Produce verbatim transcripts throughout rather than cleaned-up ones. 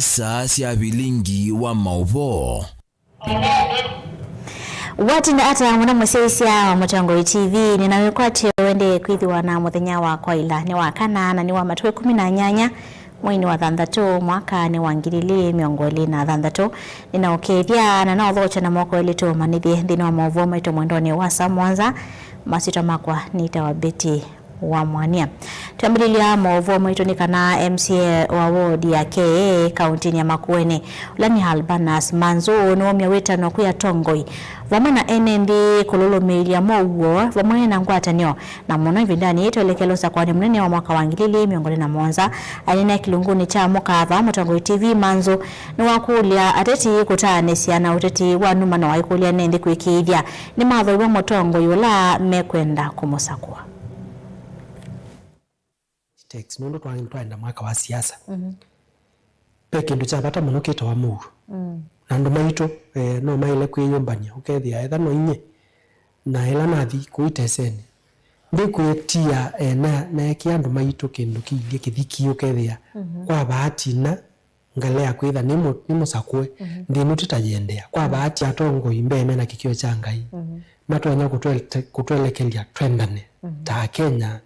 Saa sya vilingi wa maũvoo. Watinda ata mũno mũsyaĩĩsya wa Mũtongoi T V, nĩna wĩkwatyo ũendee kwĩthĩwa na mũthenya wa kwaĩla. Nĩ wa kana na nĩ wa matukũ ĩkũmi na nyanya, mweinĩ wa thanthatũ, mwakanĩ wa ngili ilĩ mĩongo ĩlĩ na thanthatũ. Nĩnaũkethya na naũthokya na moko elĩ tũũmanyĩthye nthĩnĩ wa maũvoo maitũ mwendonĩ wa saa mũonza. Masyĩtwa makwa nĩtawa Betty wa Mwania. Twambĩlĩlya maũvoo maitũ nĩ kana M C A wa ward ya K A kaũntĩnĩ ya Makueni, ũla nĩ Albanas Manzu, nĩwaumya wĩtano kwĩ atongoi vamwe na ene nthĩ kũlũlũmĩĩlya mow'o vamwe na ngwatanĩo, na mũno ĩvindanĩ yĩĩ twelekele ũsakũanĩ mũnene wa mwaka wa ngili ilĩ mĩongo ĩlĩ na mũonza. Aineena kĩlungunĩ kya Mũkava, Mũtongoi T V Manzu nĩwakũlya ateti kũtaanĩsya na ũteti wa numano, aikũlya ene nthĩ kwĩkĩĩthya nĩmathoiw'a mũtongoi ũla mekwenda kũmũsakũa. Text, nũndũ twa-, twaenda mwaka wa siasa. Mhm. Ve kĩndũ kya vata mũno kĩtawa mũuo. Mm. Na andũ maitũ, eh, no maĩle kwĩyũmbany'a, ũkethĩa etha no inyie, na ĩla nathi kũu itesenĩ, ndĩkwĩtia, eh, na, naekĩa andũ maitũ kĩndũ kĩilyĩ kĩthiki, ũkethĩa, mhm, kwa vaati na ngalea kwĩtha nĩ mũ-, nĩ mũsakũe, mhm, nthĩ ĩno tĩtayĩendea. Kwa, mhm, vaati atongoi mbee mena kĩkĩo kya Ngai, mhm, matonya kũtwete-, kũtwelekelya twendane, mhm, ta Akenya,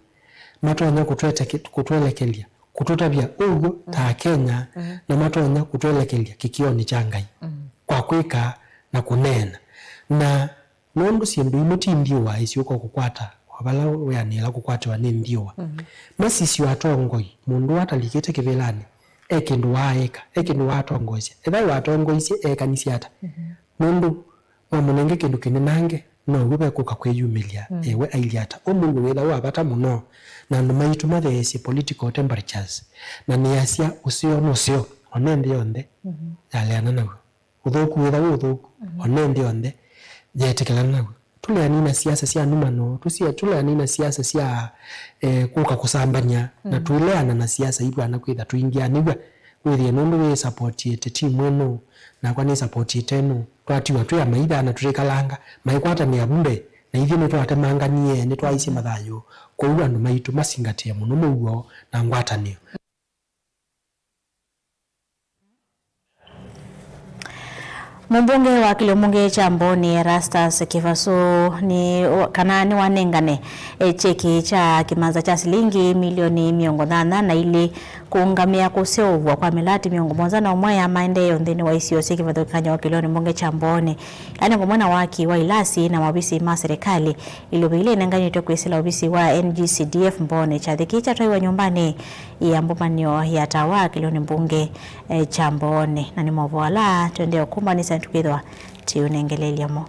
matonya kũtweteke-, kũtwelekelya, kũtũtavya ũw'o ta, mhm, Akenya, mhm, na matonya kũtwelekelya kĩkĩonĩ kya Ngai, mhm, kwa kwĩka na kũneena. Na nũndũ syĩndũ imwe ti nthiũa, isyũka kũkwata o vala wĩanĩĩla kũkwatĩwa nĩ nthiũa. Mhm. Masisyo atongoi, mũndũ ũũ atalikĩte kĩvĩlanĩ, e kĩndũ waaĩka, e kĩndũ waatongoesya. Ethĩwa watongoisye, eekanisye ata? Mhm. Nũndũ wamũnenge kĩndũ kĩnenange, now'o vekũka kwĩyumĩlya, mm, ewe ailyĩ ata. Ũmũnthĩ wĩthwa wa vata mũno, na andũ maitũ matheesye political temperatures, na nĩasya ũseo nũseo, o na nthĩ yonthe, mhm, yaleana naw'o. Ũthũku wĩthwa wĩ ũthũku, mhm, o na nthĩ yonthe yeetĩkĩlana naw'o. Tũleani na siasa sya numano, tũsie-, tũleani na siasa sya, eh, kũka kũsambany'a, na, mm, tũileana na siasa ivwana kwĩtha tũingĩanĩw'a. Wĩthĩe nũndũ wĩ supportĩte timu ĩno, nakwa nĩ supportĩte ĩno. Twatiwa twĩ amaitha na tũikalanga, maikwatanĩa vu mbee, na ithyĩ nĩtwatemanganie, nĩtwaisye mathayũ. Kwoou andũ maitũ masingatĩe mũno mũuo na ngwatanĩo. Mũmbunge wa kĩlio mbunge kya Mbooni Erastus Kĩvasu nĩ, kana nĩwanengane, e, kyeki kya kĩmanza kya silingi milioni mĩongo nyanya na ilĩ kũũngamĩa kũseũvw'a kwa mĩlati mĩongo mũonza na ũmwe ya maendeeo nthĩnĩ wa isio syĩ kĩvathũkany'o kĩlionĩ mbunge kya Mbooni, ĩla nĩ vamwe na waki wa ilasi na maovisi ma serikali. Ilovĩ ila inenganĩtwe kwĩsĩla ovisi wa N G C D F Mbooni. Kyathĩ kĩĩ kyatwaiwa nyũmbanĩ ya mbũmanĩo ya Tawa kĩlionĩ mbunge, eh, kya Mbooni, na nĩ maũvoo ala tũendee ũkũmbanĩsya tũkĩthwa tũiũnengeleelya mo.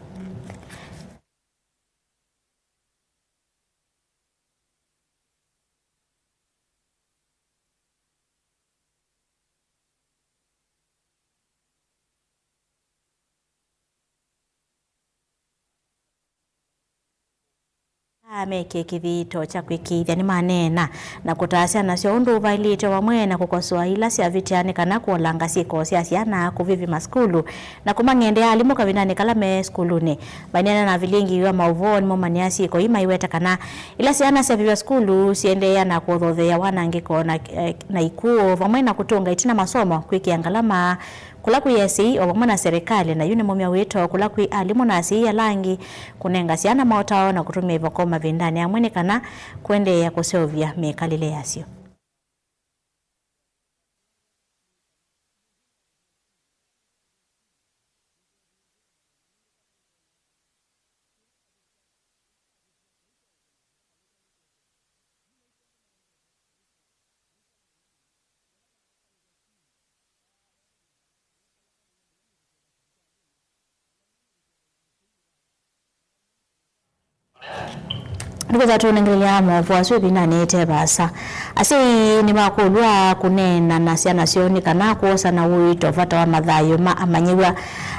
Aa mekĩe kĩthito kya kwĩkĩĩthya nĩmaneena na kũtaasya nasyo ũndũ ũvaĩlĩte, vamwe na kũkosoa ila syavĩtya nĩ kana kũolanga syĩko sya syana kũvĩvya masukulu na kũmang'endea alimũ kavindanĩ kala me sukulunĩ. Maineena na vilingi wa maũvoo nĩmaumanĩa syĩko ii maiweta kana ila syana syavĩvya sukulu siendeea na kũthotheea wanangĩko na, eh, na ikuũ, vamwe na kũtũnga ĩtina masomo, kwĩkĩa ngalama kũla kwĩ asyai o vamwe na serikali, na yu nĩmaumya wĩto kũla kwĩ alimũ na asyai ala angĩ kũnenga syana maũtao na kũtũmĩa ivoko mavindanĩ amwe nĩ kana kũendeea kũseũvya mĩkalĩle yasyo. Nĩkwĩthĩwa tũũnengelelya maũvoo asu ĩvindanĩ ĩte vaasa. Asyai nĩmakũlw'a kũneena na syana syoo nĩ kana kwosa na ũito vata wa mathayũ ma amanyĩw'a.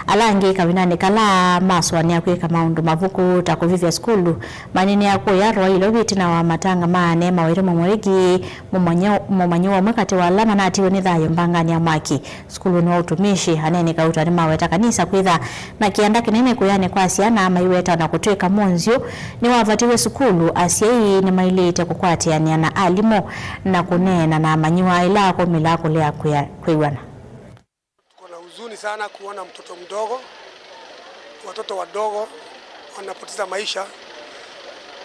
Ala angĩ kavindanĩ kala masũanĩa kwĩka maũndũ mavuku ta kũvĩvya sukulu, maneenea kũya Rwailo ĩtina wa matanga ma Neema Wairũ Mũmũrĩki, mũmanyĩw'a ũmwe katĩ wa ala manatiwe nĩ thayũ mbanganĩ ya mwaki sukulunĩ wa Utumishi. Aneeni kauta nĩmaweta kanisa kwĩtha na kĩanda kĩnene kũyanĩ kwa syana, maiweta o na kũtw'ĩka mũnzyũ nĩwavatiwe sukulu, asyai nĩmaĩlĩte kũkwatĩanĩa na alimũ na kũneena na amanyĩw'a ĩla kwaumĩla kũlea kwĩa-, kwĩw'ana. Ni sana kuona mtoto mdogo, watoto wadogo wanapoteza maisha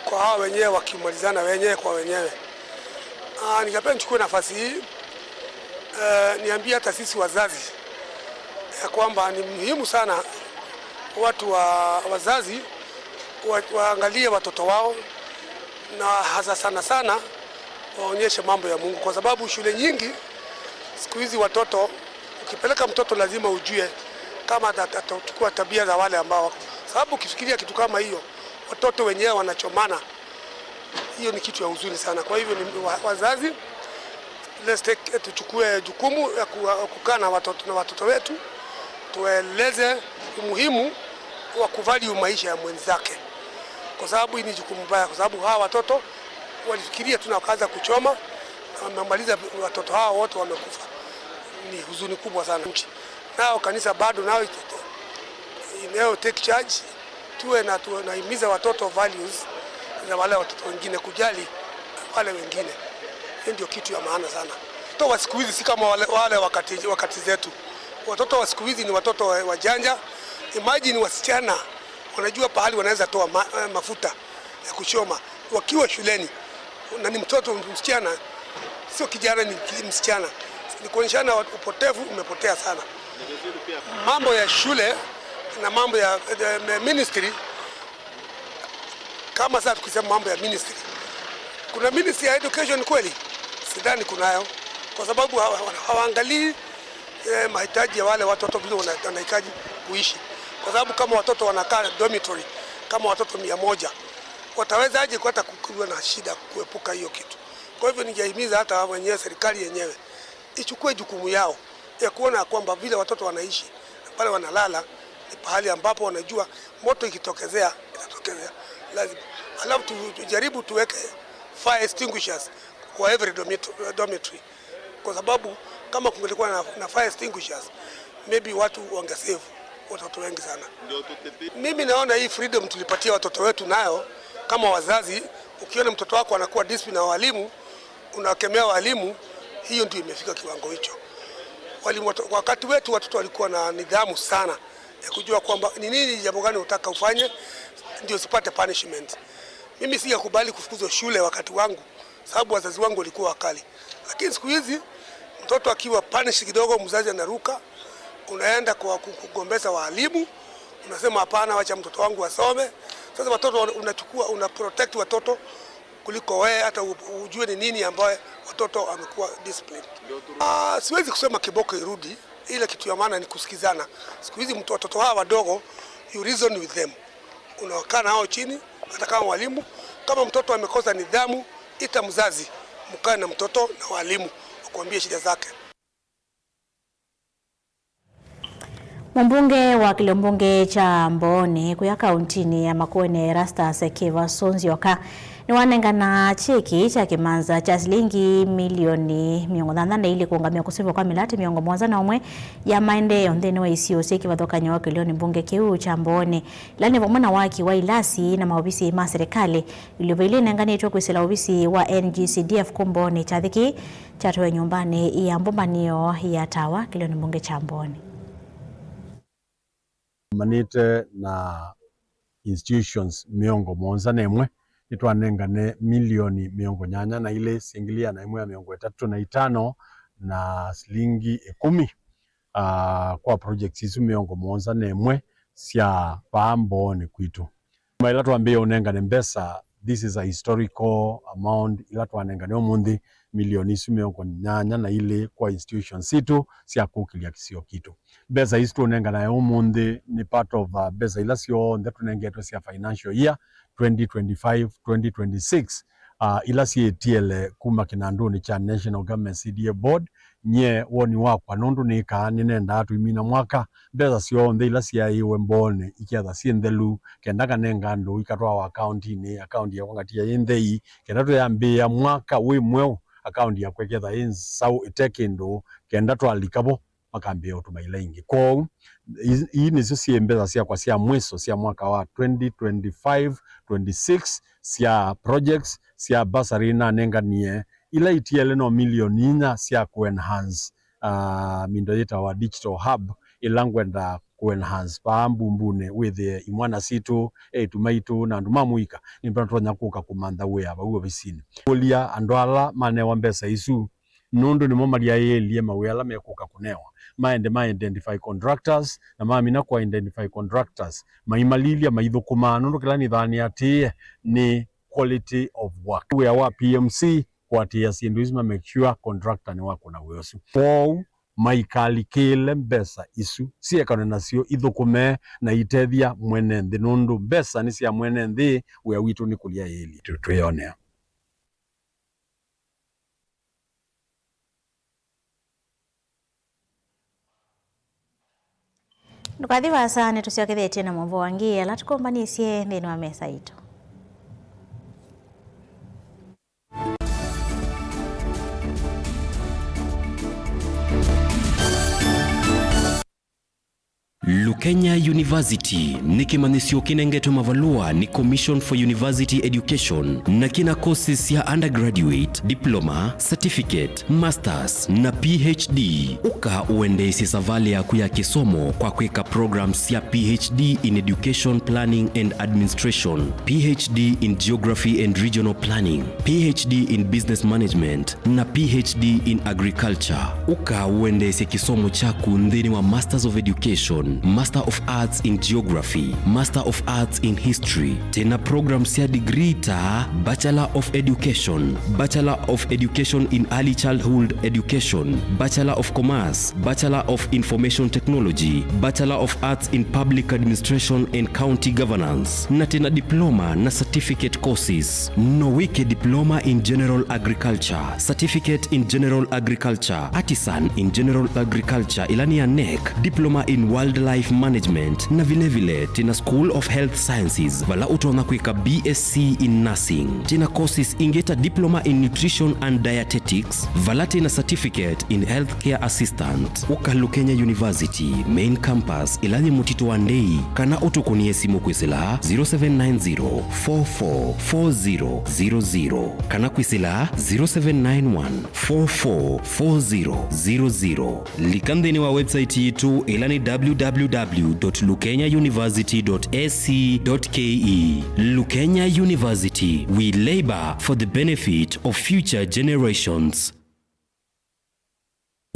kwa hawa wenyewe, wakimalizana wenyewe kwa wenyewe. Ah, ningependa nichukue nafasi hii, eh, niambie hata sisi wazazi ya kwamba ni muhimu sana watu wa, wazazi wa, waangalie watoto wao, na hasa sana sana waonyeshe mambo ya Mungu, kwa sababu shule nyingi siku hizi watoto, ukipeleka mtoto lazima ujue kama ata-, atachukua tabia za wale ambao wako, sababu ukifikiria kitu kama hiyo, watoto wenyewe wanachomana, hiyo ni kitu ya huzuni sana. Kwa hivyo ni wa-, wazazi, let's take, tuchukue jukumu ya kuwa-, kukaa na watoto, na watoto wetu, tueleze umuhimu wa kuvalue maisha ya mwenzake, kwa sababu hii ni jukumu mbaya, kwa sababu hawa watoto walifikiria tu na wakaanza kuchoma, na wamemaliza, watoto hawa wote wamekufa. Ni huzuni kubwa sana. Nao kanisa bado nao it-, inayo take charge, tuwe na, tuwe nahimiza watoto values za wale watoto wengine, kujali wale wengine. Hiyo ndio kitu ya maana sana. Watoto wa siku hizi si kama wale, wale wakati, wakati zetu. Watoto wa siku hizi ni watoto wa, wajanja. Imagine wasichana wanajua pahali wanaweza toa ma-, eh, mafuta ya kuchoma wakiwa shuleni, na ni mtoto msichana, sio kijana, ni ki-, msichana. Ni kuonyeshana upotevu umepotea sana. Mambo ya shule na mambo ya, eh, ministry, kama sasa tukisema mambo ya ministry, kuna ministry ya education kweli? Sidhani kunayo, kwa sababu hawa-, hawa-, hawaangalii, eh, mahitaji ya wale watoto vile wana-, wanahitaji kuishi, kwa sababu kama watoto wanakaa dormitory kama watoto mia moja, watawezaje hata kukiwa na shida kuepuka hiyo kitu? Kwa hivyo ningehimiza hata wenyewe, serikali yenyewe ichukue jukumu yao ya kuona kwamba vile watoto wanaishi, pale wanalala, ni pahali ambapo wanajua moto ikitokezea, inatokezea lazima. Alafu tu-, tujaribu tuweke fire extinguishers kwa every dormit-, dormitory, kwa sababu kama kungelikuwa na, na fire extinguishers, maybe watu wangesave watoto wengi sana. Mimi naona hii freedom tulipatia watoto wetu nayo kama wazazi, ukiona mtoto wako anakuwa discipline na walimu, unakemea walimu, hiyo ndio imefika kiwango hicho. Walimu watu-, wakati wetu watoto walikuwa na nidhamu sana ya kujua kwamba ni nini, jambo gani utaka ufanye ndio usipate punishment. Mimi singekubali kufukuzwa shule wakati wangu, sababu wazazi wangu walikuwa wakali. Lakini siku hizi mtoto akiwa punish kidogo, mzazi anaruka, unaenda kwa ku-, kugombeza walimu, unasema, "Hapana, wacha mtoto wangu asome." Sasa watoto wana-, unachukua, una protect watoto kuliko wewe hata u-, ujue ni nini ambayo watoto wamekuwa disciplined. Ah, siwezi kusema kiboko irudi, ile kitu ya maana ni kusikizana. Siku hizi mtu, watoto hawa wadogo, you reason with them. Unakaa nao chini, hata kama walimu, kama mtoto amekosa nidhamu, ita mzazi, mkae na mtoto na walimu, wakuambie shida zake. Mũmbunge wa kĩlio mbunge kya Mbooni kũya kauntinĩ ya Makueni, Erastus Kĩvasu Nzyoka, nĩwanengana kyeki kya kĩmanza kya silingi milioni mĩongo thanthatũ na ilĩ kũũngamĩa kũseũvw'a kwa mĩlatĩ mĩongo mũonza na ũmwe ya maendeeo nthĩnĩ wa isio syĩ kĩvathũkany'o kĩlioni mbunge kĩu kya Mbooni, ila nĩ vamwe na waki wa ilasi na maovisi ma serikali. Ĩlũva yĩĩ yĩnenganĩtw'e kwĩsĩla ovisi wa N G C D F kũũ Mbooni. Kyathĩ kĩĩ kyatwawe nyũmbanĩ ya mbũmbanĩo ya Tawa kĩlioni mbunge kya Mbooni. Manĩte na institutions mĩongo mũonza na ĩmwe, nĩtwanengane milioni mĩongo nyanya na ilĩ, singili ĩana ĩmwe ya mĩongo ĩtatũ na itano na silingi ĩkũmi, ah, kwa projects isu mĩongo mũonza na ĩmwe sya vaa Mbooni kwitũ. Kuma ĩla twambĩĩe ũnengane mbesa, this is a historical amount, ila twanengane ũmũnthĩ, milioni isu mĩongo nyanya na ilĩ kwa institutions sitũ sya kũkĩlya kĩsio kitũ. Mbesa isu tũnenganae ũmũnthĩ nĩ part of, uh, mbesa ila syonthe tũnengetwe sya financial year twenty twenty-five, twenty twenty-six, uh, ila syĩtiele kuma kĩnandũnĩ kya National Government C D A Board. Nyie woni wakwa, nũndũ nĩkaa nĩnendaa tũimina mwaka, mbesa syonthe ila syaĩwe Mbooni iketha syĩ nthelu, kenda nganenga andũ ikatwawa akauntinĩ, akaunti yakwa ngatia yĩ nthei, kenda tũyambĩĩa mwaka wĩ mweũ, akaunti yakwa ĩketha yĩ nzaũ ĩte kĩndũ, kenda twalika vo makambĩĩa ũtũma ila ingĩ. Kwoou, ii, ii nĩsyo syĩ mbesa syakwa sya mwiso sya mwaka wa twenty twenty-five twenty-six sya projects sya bursary nanenganie, ila itiele no milioni inya sya kũ enhance, ah, mindo yĩtawa digital hub, Ĩla ngwenda kũ enhance vaa Mbumbunĩ, wĩthĩe imwana sitũ, eĩtu maitũ, na andũ ma mũika, nĩmatonya kũka kũmantha wĩa vau ovisinĩ. Kũlya andũ ala manewa mbesa isu, nũndũ nĩmo malyaĩĩlye mawĩa ala mekũka kũnewa, maende ma identify contractors, na mamina kũ identify contractors, maimalilya maithũkũmaa, nũndũ kĩla nĩthaa nĩatĩĩe nĩ quality of work. Wĩa wa P M C kũatĩĩa syĩndũ isu, ma make sure contractor nĩwakũna wĩa ũsu. Kwoou maikalikĩĩle mbesa isu, syekanwe nasyo, ithũkũme na itethya mwene nthĩ, nũndũ mbesa nĩ sya mwene nthĩ, wĩa witũ nĩ kũlyaĩĩlya. Tũ-, twĩyonea. Ndũkathi vaasa, nĩtũsyokethetye na maũvoo angĩ ala tũkombanĩsye nthĩnĩ wa mesa yitũ. Lukenya University nĩ kĩmanyĩsyo kĩnengetwe mavalũa nĩ Commission for University Education, na kĩna courses sya undergraduate, diploma, certificate, masters, na P H D. Ũka ũendeesye savalĩ yaku ya kĩsomo kwa kwĩka programs sya P H D in Education Planning and Administration, P H D in Geography and Regional Planning, P H D in Business Management, na P H D in Agriculture. Ũka ũendeesye kĩsomo kyaku nthĩnĩ wa Masters of Education, Master of Arts in Geography, Master of Arts in History. Twĩna programs sya degree ta Bachelor of Education, Bachelor of Education in Early Childhood Education, Bachelor of Commerce, Bachelor of Information Technology, Bachelor of Arts in Public Administration and County Governance, na twĩna diploma na certificate courses. No wĩke diploma in general agriculture, certificate in general agriculture, artisan in general agriculture, ĩla nĩ ya NEC, diploma in wildlife management, na vilevile twĩna School of Health Sciences, vala ũtonya kwĩka B S C in nursing. Twĩna courses ingĩ ta diploma in nutrition and dietetics, vala twĩna certificate in healthcare assistant. Ũka Lukenya University main campus, ĩla yĩ Mũtitũ wa Ndei, kana ũtũkũnĩe simũ kwĩsĩla zero seven nine zero, four four four zero zero zero, kana kwĩsĩla zero seven nine one, four four four zero zero zero. Lika nthĩnĩ wa website yitũ, ĩla nĩ W W W dot lukenya university dot A C dot K E. Lukenya University, we labor for the benefit of future generations.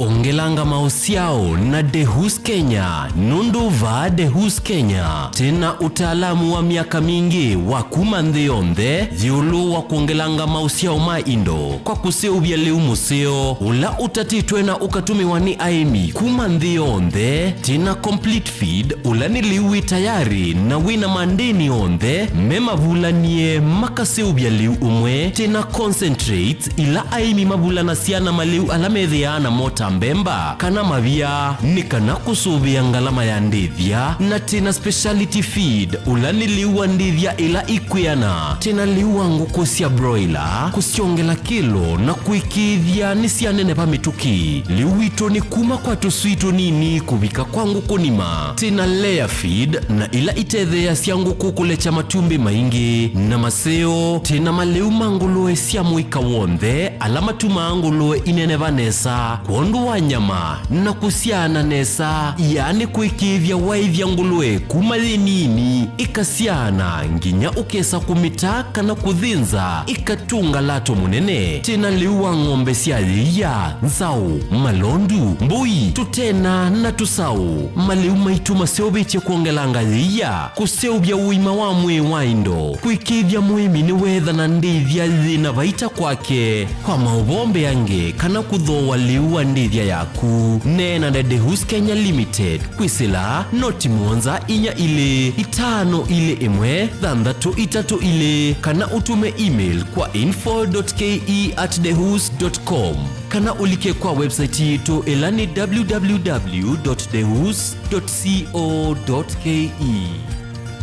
Ongelanga maũsyao na Dehus Kenya, nũndũ vaa Dehus Kenya twĩna ũtaalamu wa myaka mingĩ wa kuma nthĩ yonthe ĩũlũ wa kwongelanga maũsyao ma indo kwa kũseũvya lĩu mũseo ũla ũtatĩtwe na ũkatũmĩwa nĩ aĩmi kuma nthĩ yonthe. Twĩna complete feed, ũla nĩ lĩu wĩ tayarĩ na wĩna mandĩni onthe me mavulanie makaseũvya lĩu ũmwe. Twĩna concentrates, ila aĩmi mavulanasya na malĩu ala methĩaa namo ta mbemba kana mavia, nĩ kana kũsũvĩa ngalama ya ndĩthya. Na twĩna speciality feed, ũla nĩ lĩu wa ndĩthya ila ikwĩana. Twĩna lĩu wa ngũkũ sya broiler, kũsyongela kĩlo na kũĩkĩĩthya nĩsyaneneva mĩtũkĩ. Lĩu witũ nĩ kuma kwa tũswii tũnini kũvika kwa ngũkũ nima. Twĩna layer feed, na ila itetheeasya ngũkũ kũlekya matumbĩ maingĩ. Na maseo, twĩna malĩu ma ngũlũe sya mũika w'onthe, ala matumaa ngũlũe ineneva nesa kwondũ wa nyama na kũsyaana nesa, yaani kũĩkĩĩthya waĩthya ngũlũe kuma yĩ nini, ĩkasyaana nginya ũkesa kũmĩta kana kũthĩnza, ĩkatũnga lato mũnene. Twĩna lĩu wa ng'ombe sya yĩia, nzaũ, malondu, mbũi, tũtena na tũsaũ. Malĩu maitũ maseũvĩtye kwongelanga yĩia, kũseũvya ũima wa mwĩĩ wa indo, kũĩkĩĩthya mũĩmi nĩweethana ndĩthya yĩna vaita kwake. Kwa maũvoo mbeange kana kũthooa lĩu wa ndĩthya yaku, neena na Dehus Kenya Limited kwĩsĩla noti mũonza inya ilĩ itano ilĩ ĩmwe thanthatũ itatũ ilĩ, kana ũtũme email kwa info dot K E at dehus dot com, kana ũlike kwa website yitũ ĩla nĩ W W W dot dehus dot co dot K E.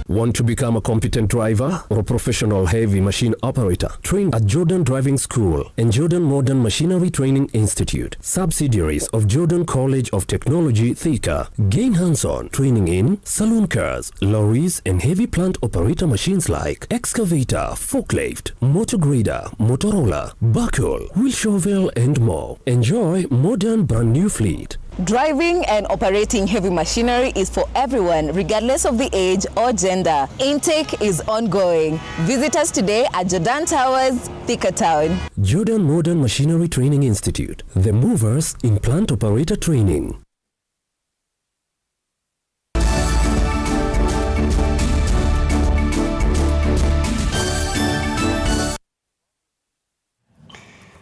Want to become a competent driver or professional heavy machine operator? Train at Jordan Driving School and Jordan Modern Machinery Training Institute, subsidiaries of Jordan College of Technology, Thika. Gain hands-on training in saloon cars, lorries, and heavy plant operator machines like excavator, forklift, motor grader, motor roller, backhoe, wheel shovel, and more. Enjoy modern brand new fleet, Driving and operating heavy machinery is for everyone, regardless of the age or gender. Intake is ongoing. Visit us today at Jordan Towers, Thika Town. Jordan Modern Machinery Training Institute, the movers in plant operator training.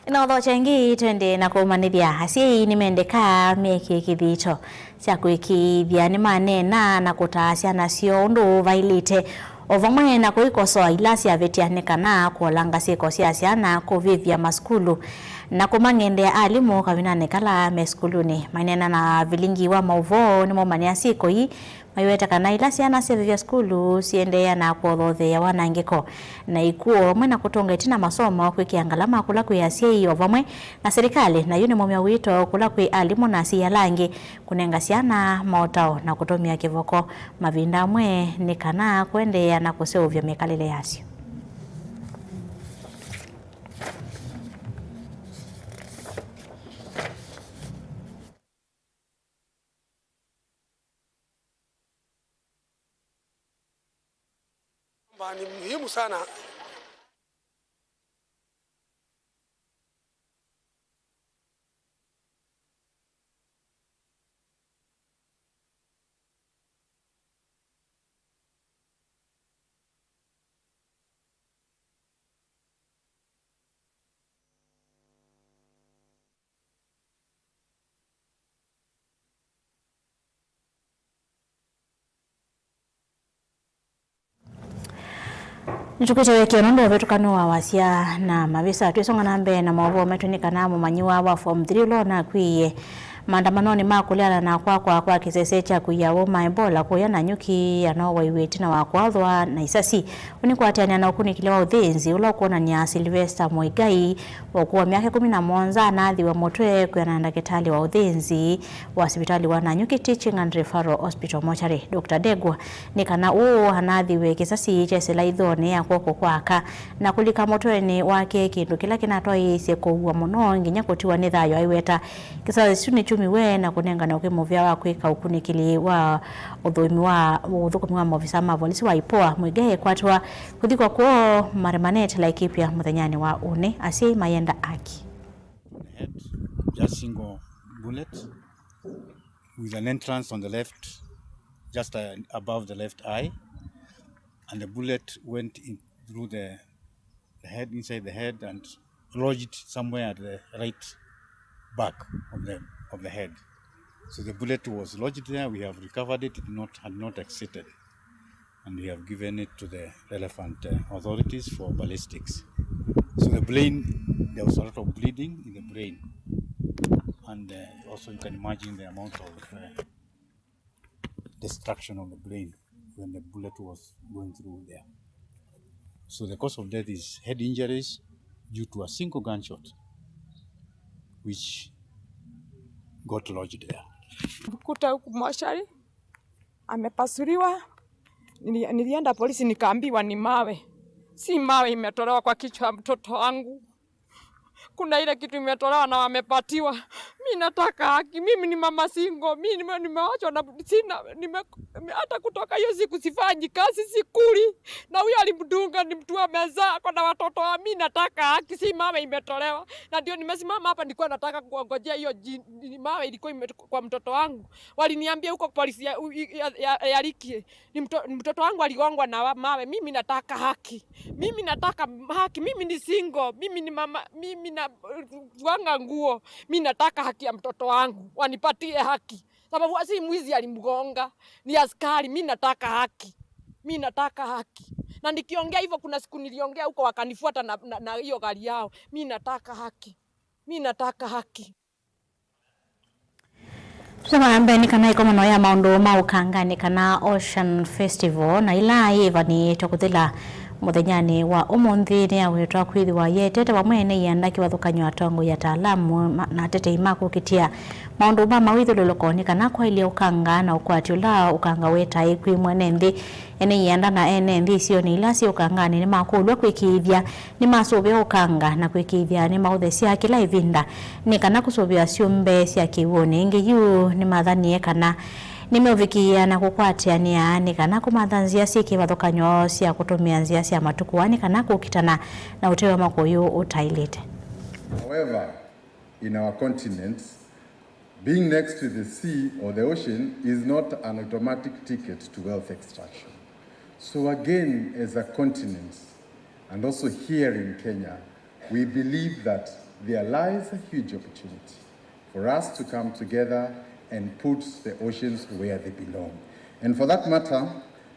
Na ũthokya ĩngĩ, twende na kũmanyĩthya. Asyai nĩmendekaa mekĩe kĩthito kya kũĩkĩĩthya nĩmaneena na kũtaa syana syoo ũndũ vaĩlĩte, o vamwe na kũikosoa ila syavĩtya nĩ kana kũolanga syĩko sya syana, kũvĩvya masukulu, na kũmang'endea alimũ kavindanĩ kala me sukulunĩ. Maineena na vilingi wa maũvoo nĩmaumanyĩa syĩko ii, maiweta kana ila syana syavĩvya sukulu siendeea na kũothootheea wanangĩko na ikw'ũ, vamwe na kũtũnga ĩtina masomo, kwĩkĩa ngalama kũla kwĩ asyai o vamwe na silikalĩ, na yu nĩmaumya wĩto kũla kwĩ alimũ na asyai ala angĩ kũnenga syana maũtao na kũtũmĩa kĩvoko mavinda amwe nĩ kana kũendeea na kũseũvya mĩkalĩle yasyo. Kwamba ni muhimu sana. Nĩtũkwĩte wĩkĩo nũndũ wa ũvĩtũkano wa wasya na mavisa. Twĩsonga na mbee na maũvoo maitũ, nĩ kana mũmanyĩwa wa form three ũla ũnakw'ĩĩe maandamanonĩ ma kũleana na kwakwa kwa kĩsese kya kũia aũũ ma Ebola kũya Nanyuki anowaiw'e ĩtina wa kũathwa na isasi. Ũnĩkwatĩanĩa na ũkunĩkĩli wa ũthĩnzĩ ũla ũkwonany'a Sylvester Mũigai wa ũkũũ wa myaka ĩkũmi na mũonza anathiwe mũtwe kwĩana na ndakĩtalĩ wa ũthĩnzĩ wa sivitalĩ wa Nanyuki Teaching and Referral Hospital mortuary, Doctor Ndegwa, nĩ kana ũũ anathiwe kĩsasi kyesĩla ithonĩ ya kw'oko kwa aka na kũlika mũtwenĩ wake, kĩndũ kĩla kĩnatwaĩĩsye kũua mũno nginya kũtiwa nĩ thayũ. Aiweta kĩsasi kĩu nĩkyumiw'e na kũnengane ũkĩ mũvea wa kwĩka ũkunĩkĩli wa ũthũkũmi wa, ũthũkũmi wa maovisa ma volisi wa IPOA. Mũigai ekwatwa kũthikwa kwoo Maremanete, Laikipia, mũthenyanĩ wa ũnĩ. Asyai mayenda aki. Head, just single bullet with an entrance on the left, just, uh, above the left eye, and the bullet went in through the, the head, inside the head, and lodged somewhere at the right back of the, of the head. So the bullet was lodged there. We have recovered it. It not, had not exited, and we have given it to the relevant, uh, authorities for ballistics. So the brain, there was a lot of bleeding in the brain, and, uh, also you can imagine the amount of, uh, destruction of the brain when the bullet was going through there. So the cause of death is head injuries due to a single gunshot which got lodged there. Kuta huku mochari, amepasuliwa. Nili-, nilienda polisi nikaambiwa ni mawe. Si mawe imetolewa kwa kichwa ya mtoto wangu. Kuna ile kitu imetolewa na wamepatiwa. Mi nataka haki. Mimi ni mama single. Mi nime-, nimewachwa na sina, nime-, hata kutoka hiyo siku sifanyi kazi, sikuli. Na huyo alimdunga ni mtu amezaa, ako na watoto wa, mi nataka haki. Si mawe imetolewa. Na ndio nimesimama hapa, nilikuwa nataka kuongojea hiyo ji-, mawe ilikuwa ime-, kwa mtoto wangu. Waliniambia huko polisi ya, ya, ya, ya Likie. Ni mto-, mtoto wangu aligongwa na wa-, mawe. Mimi nataka haki. Mimi nataka m-, haki. Mimi ni single. Mimi ni mama. Mimi na, fuanga nguo. Mi nataka haki ya mtoto wangu. Wanipatie haki. Sababu si mwizi alimgonga. Ni askari. Mi nataka haki. Mi nataka haki. Na nikiongea hivyo, kuna siku niliongea huko, wakanifuata na, na, na hiyo gari yao. Mi nataka haki. Mi nataka haki. Tũsema mbee nĩ kana ĩkomano ya maũndũ ma ũkanganĩ kana Ocean Festival na ĩla yĩvanĩĩtwe kũthela Mũthenyanĩ wa ũmũnthĩ, nĩyawetwa kwĩthĩwa yĩetete vamwe ene ianda kĩvathũkany'o, atongoi, ataalamu ma- na atetei ma kũkitĩa maũndũ ma mawĩthyũlũlũko nĩ kana kwaĩlya ũkanga na ũkwati ũla ũkanga wetaĩ kwĩ mwene nthĩ. Ene ianda na ene nthĩ isionĩ ila syĩ ũkanganĩ nĩmakũlw'a kwĩkĩĩthya nĩmasũvĩa ũkanga na kwĩkĩĩthya nĩmaũthesya kĩla ĩvinda nĩ kana kũsũvĩa syũmbe sya kĩw'ũnĩ. Ĩngĩ yu nĩmathanie kana nĩmeũvikĩĩa na kũkwatĩanĩa nĩ kana kũmatha nzĩa syĩ kĩvathũkany'o sya kũtũmĩa nzĩa sya matukũ aa nĩ kana kũkitana na ũtee wa mwako ũyũ ũtaĩlĩte. However, in our continent, being next to the sea or the ocean is not an automatic ticket to wealth extraction. So again, as a continent, and also here in Kenya, we believe that there lies a huge opportunity for us to come together and put the oceans where they belong. And for that matter,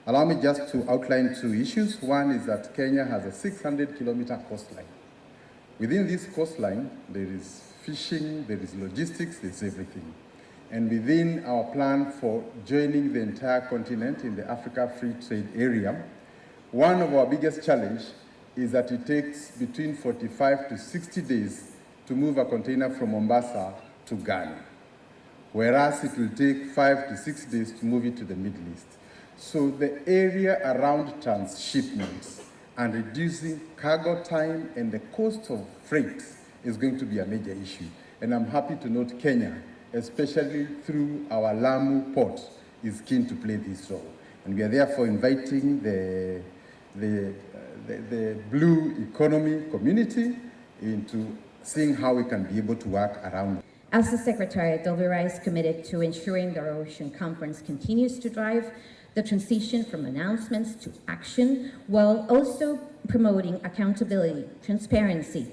allow me just to outline two issues. One is that Kenya has a six hundred kilometer coastline. Within this coastline, there is fishing, there is logistics, there's everything. And within our plan for joining the entire continent in the Africa Free Trade Area, one of our biggest challenge is that it takes between forty-five to sixty days to move a container from Mombasa to Ghana, whereas it will take five to six days to move it to the Middle East. So the area around transshipments and reducing cargo time and the cost of freight is going to be a major issue. And I'm happy to note Kenya, especially through our Lamu port, is keen to play this role. And we are therefore inviting the, the, uh, the, the blue economy community into seeing how we can be able to work around. As the Secretariat, W R I is committed to ensuring the Ocean Conference continues to drive the transition from announcements to action, while also promoting accountability, transparency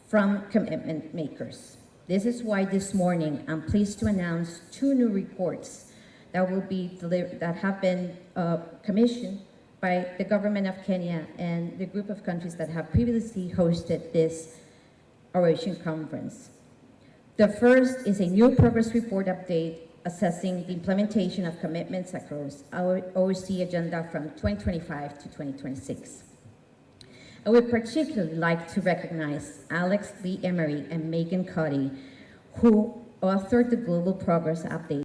from commitment makers. This is why this morning I'm pleased to announce two new reports that will be deliv- that have been, uh, commissioned by the government of Kenya and the group of countries that have previously hosted this Ocean Conference. The first is a new progress report update assessing the implementation of commitments across our O S C agenda from twenty twenty-five to twenty twenty-six. I would particularly like to recognize Alex Lee Emery and Megan Cuddy, who authored the Global Progress Update.